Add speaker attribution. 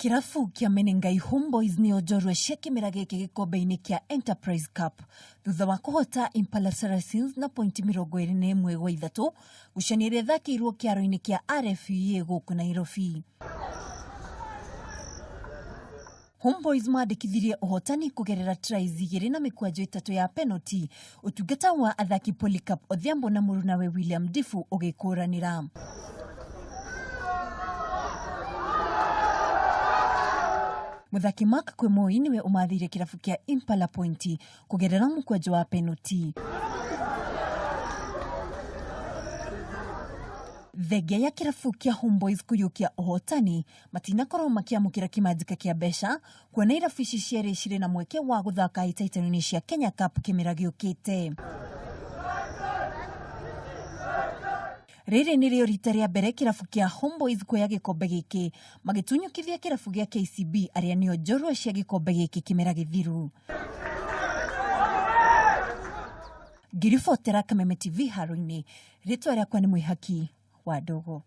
Speaker 1: Kĩrabu kĩa Menengai Homeboyz nĩo njorua cia kĩmera gĩkĩ gĩkombe-inĩ kĩa Enterprise Cup thutha wa kũhota Impala Saracens na pointi 21 kwa 3 ngucanio ĩrĩa ĩthakĩirwo kĩaro-inĩ kĩa RFUEA gũkũ Nairobi. Homeboyz mandĩkithirie ũhotani kũgerera tries 2 na mĩkwanjo 3 ya penalty, ũtungata wa athaki Polycarp Odhiambo na mũrunawe William Ndifu ũgĩkũranĩra. Mũthaki Mark Kwemoi nĩwe ũmathĩire kĩrabu kĩa Impala pointi kũgerera mũkwanjo wa penalty. Thengia ya kĩrabu kĩa Homeboyz kũiyũkia ũhotani, matinakorwo makĩamũkĩra kĩmanjĩka kĩa mbeca, kuona irabu ici cierĩ cirĩ na mweke wa gũthaka hĩtahĩtano-inĩ cia Kenya Cup kĩmera gĩũkĩte. Rĩrĩ nĩrĩo rita rĩa mbere kĩrabu kĩa Homeboyz kuoya gĩkombe gĩkĩ, magĩtunyũkithia kĩrabu gĩa KCB arĩa nĩo njorua cia gĩkombe gĩkĩ kĩmera gĩthiru. Ngĩribotera Kameme TV haro-inĩ, rĩtwa rĩakwa nĩ Mwĩhaki wa Ndogo.